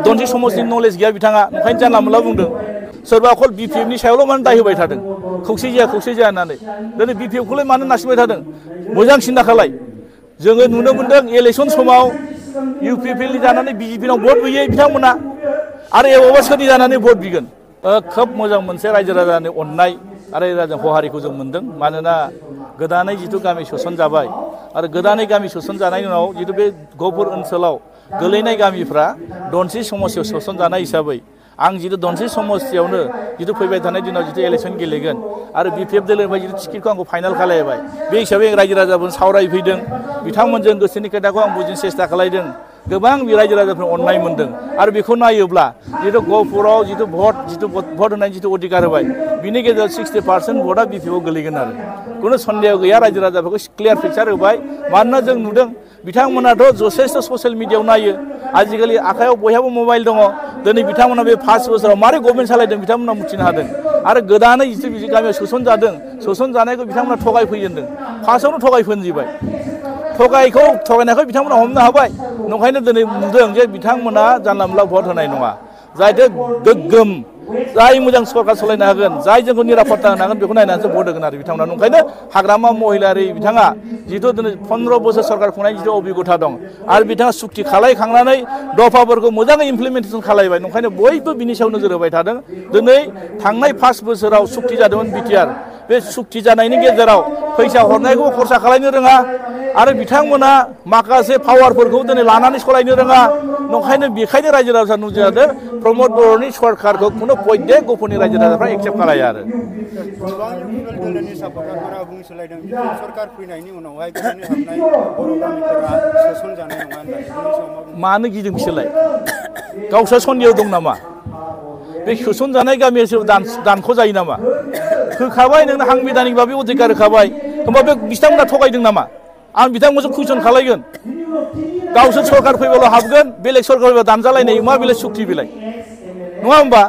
दनसि समाजनि नलेज गैया बिथाङा ओंखायनो जानला मोनला बुंदों सोरबा अकल बिपिएफनि सायावल' मानो दाय होबाय थादों खौसे जाया होननानै दिनै बिपिएफखौलाय मानो नारसिनबाय थादों मोजां सिन्था खालाय जोङो नुनो मोनदों इलेक्सन समाव इउपिपिएलनि जानानै बिजेपिनाव भट होयो बिथांमोना आरो एबावबा सोरनि जानानै भट बिगोन खोब मोजां मोनसे रायजो राजानि अननाय आरो रायजो हहारिखौ जों मोनदों मानोना गोदानै जिथु गामि सोसन जाबाय आरो गोदानै गामि सोसन जानायनि उनाव जिथु बे गहपुर ओनसोलाव गोलैनाय गामिफ्रा दनसि समस्यायाव सोसन जानाय हिसाबै आं जिथु दनसि समस्यायावनो जिथु फैबाय थानाय दिनाव जिथु इलेक्सन गेलेगोन आरो बिपिएफ दोलोनिफ्राय जिथु टिकेटखौ आंखौ फाइनाल खालामबाय बे हिसाबै रायजो राजाफोर सावरायफैदों बिथांमोनजों गोसोनि खोथाखौ आं बुजिनो सेस्था खालामदों गोबां रायजो राजाफोर अननाय मोनदों आरो बेखौ नायोब्ला जिथु गहपुराव जिथु भट होनायनि जिथु अधिकार होबाय बिनि गेजेराव 60% भटआ बिपिएफआव गोलैगोन आरो खुनु सन्देह गैया रायजो राजाफोरखौ क्लियार पिक्चार होबाय मानोना जों नुदों बिथांमोनाथ' जथेस्थ ससियेल मिडियायाव नायो आजिखालि आखायाव बयहाबो मबाइल दङ दिनै बिथांमोना बे 5 बोसोराव मारै गभर्नमेन्ट सालायदों बिथांमोना मिथिनो हादों आरो गोदानै जिथु गामियाव सोसन जादों सोसन जानायखौ बिथांमोना थगायफैजेनदों फार्स्टआवनो थगायफोनजिबाय थगायनायखौ बिथांमोना हमनो हाबाय नंखायनो दिनै नुदों जे बिथांमोना जानला मोनला भट होनाय नङा जाहाथे गोग्गोम जाय मोजां सरकार सालायनो हागोन जाय जोंखौ निरापत्ता होनो हागोन बेखौ नायनानैसो भट होगोन आरो बिथांमोना ओंखायनो हाग्रामा महिलारि बिथाङा जिथु दिनै 15 बोसोर सरकार खुंनायनि जिथु अभिगथा दं आरो बिथाङा सुक्ति खालायखांनानै दफाफोरखौ मोजाङै इमप्लिमेन्टेसन खालायबाय ओंखायनो बयबो बिनि सायाव नोजोर होबाय थादों दिनै थांनाय 5 बोसोराव सुक्ति जादोंमोन बिटिआर बे सुक्ति जानायनि गेजेराव फैसा हरनायखौ खरसा खालायनो रोङा आरो बिथांमोना माखासे पावारफोरखौ दिनै लानानै सालायनो रोङा ओंखायनो बेखायनो रायजो राजा नुजादों प्रमद बर'नि सरकारखौ खुनु पयदे गहपुरनि रायजो राजाफ्रा एक्सेप्ट खालाया आरो गोबां इउपिपिएल दोलोनि सापर्टारफोरा बुंसोलायदों बिपिएफ सरकार फैनायनि उनावहाय गोदानै हाबनाय बर' गामिफोरा सोसन जानाय नङा होननानै मानो गिदों बिसोरलाय गावसोर सन्देह दं नामा बे सोसन जानाय गामियासो दानख' जायो नामा होखाबाय नोंनो हांबिधानिक भाबै अधिकार होखाबाय होमबा बे बिथांमोना थगायदों नामा आं बिथांमोनजों कुइसन खालायगोन गावसोर सरकार फैबाल' हाबगोन बेलेग सरकार फैबा दानजालायनाय मा बेलेग सुक्ति बेलाय नङा होमबा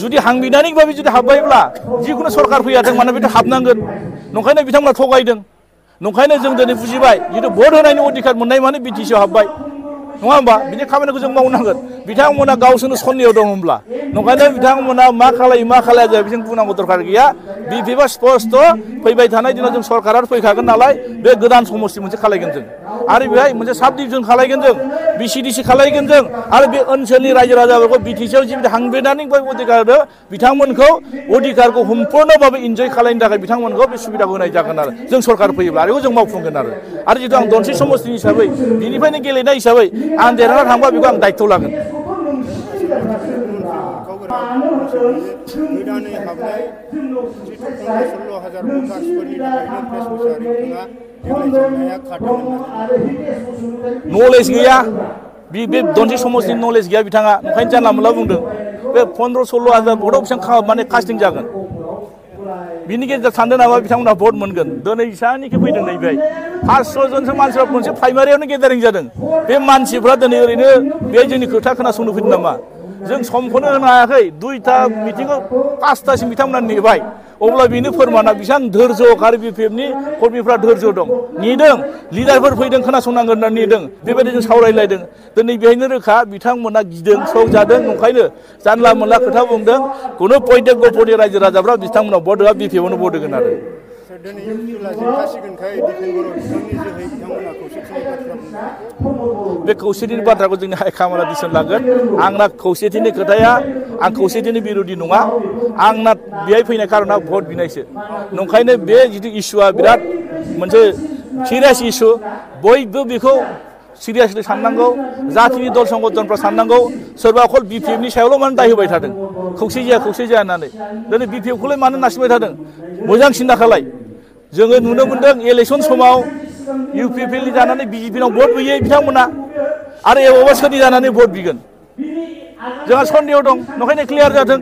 जुदि हांबिधानिक भाबै जुदि हाबबायब्ला जिखुनु सरकार फैयाथों मानो बेथ' हाबनांगोन नंखायनो बिथांमोना थगायदों नंखायनो जों दिनै बुजिबाय जिथु भट होनायनि अधिकार मोननाय माने बिटिसिआव हाबबाय नङा होमबा बिनि खामानिखौ जों मावनांगोन बिथांमोना गावसोरनो सन्देह दङब्ला नंखायनो बिथांमोना मा खालाया जाया बेजों बुंनांगौ दरकार गैया बिपिएफआ स्पष्ट फैबाय थानाय दिनाव जों सरकारा फैखागोन नालाय बे गोदान समस्ति मोनसे खालायगोन जों आरो बेहाय मोनसे साब डिभिजन खालायगोन जों बिसिडिसि खालायगोन जों आरो बे ओनसोलनि रायजो राजाफोरखौ बिटिसिआव जिबायदि हांबिधानिक अधिकार होदों बिथांमोनखौ अधिकारखौ सम्पुर्णभाबै इन्जय खालायनो थाखाय बिथांमोनखौ बे सुबिदाखौ होनाय जागोन आरो जों सरकार फैयोब्ला आरो जों मावफुंगोन आरो जितु आं दनसि समस्तिनि हिसाबै बिनिफ्रायनो गेलेनाय हिसाबै आं देरहाना थांबा बेखौ आं दायित्व लागोन गोदानै हाबनाय जिथु 15-16,000 भटार्सफोरनि थाखायनो प्रेस मुसाहारि बिथाङा देग्लाय जेंनाया खारदोंमोन नलेज गैया बे दनसि समस्तिनि नलेज गैया बिथाङा ओंखायनो जानला मोनला बुंदों बे 15-16,000 भटआव बेसेबां माने कास्टिं जागोन बिनि गेजेराव सानदों नामा बिथांमोना भट मोनगोन दिनै इसानिखि फैदों नैबे 500 जनसो मानसिफ्रा मोनसे प्राइमारियावनो गेदारिं जादों बे मानसिफ्रा दिनै ओरैनो बे जोंनि खोथा खोनासंनो फैदों नामा जों समखौनो होनो हायाखै 2टा मिटिंआव 5टासिम बिथांमोना नेबाय अब्ला बेनो फोरमाना बेसेबां धोर्ज आरो बिपिएफनि कर्मीफ्रा धोर्ज दं नेदों लिडारफोर फैदों खोनासंनांगोन होनना नेदों बेबायदि जों सावरायलायदों दिनै बेहायनो रोखा बिथांमोना गिदों सक जादों ओंखायनो जानला मोनला खोथा बुंदों खुनु पयदे गहपुरनि रायजो राजाफ्रा बिथांमोनाव भट होआ बिपिएफआवनो भट होगोन आरो दिनै इउपिपिएलआ जेनखासिगोनखाय दिपेन बर' बिथांनि जोहै बिथांमोना खौसेथिनि बाथ्रा बुंदों बे खौसेथिनि बाथ्राखौ जोंनि हाइकमान्डआ दिसन लागोन आंना खौसेथिनि खोथाया आं खौसेथिनि बिरोधि नङा आंना बेहाय फैनाय कारना भट बिनायसो नंखायनो बे जिथु इस्युआ बिराद मोनसे सिरियास इस्यु बयबो बेखौ सिरियासलि साननांगौ जातिनि दल संगठनफ्रा साननांगौ सोरबा अकल बिपिएफनि सायावल' मानो दाय होबाय थादों खौसे जाया होननानै दिनै बिपिएफखौलाय मानो नारसिनबाय थादों मोजां सिन्था खालाय जोङो नुनो मोनदों इलेक्सन समाव इउपिपिएलनि जानानै बिजेपिनाव भट होयो बिथांमोना आरो एबावबा सोरनि जानानै भट बिगोन जोंहा सन्देह दं नंखायनो क्लियार जाथों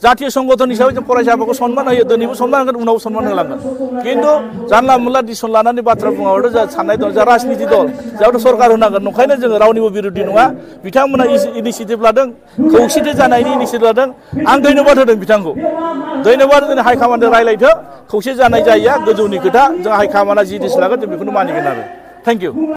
जातीय संगठन हिसाबै जों फरायसाफोरखौ सन्मान होयो दिनैबो सन्मान होगोन उनावबो सन्मान होलांगोन खिन्थु जानला मोनला डिसिसन लानानै बाथ्रा बुङाबाथ' जा साननाय दं जा राजनिति दल जाहाथ' सरकार होनांगोन नंखायनो जोङो रावनिबो बिरोधि नङा बिथांमोना इनिसियेटिभ लादों खौसेथि जानायनि इनिसियेटिभ लादों आं धन्यबाद होदों बिथांखौ धन्यबाद जों हाइकमान्डजों रायलायथों खौसे जानाय जायैया गोजौनि खोथा जों हाइकमान्डआ जि डिसिसन लागोन जों बेखौनो मानिगोन आरो थेंक इउ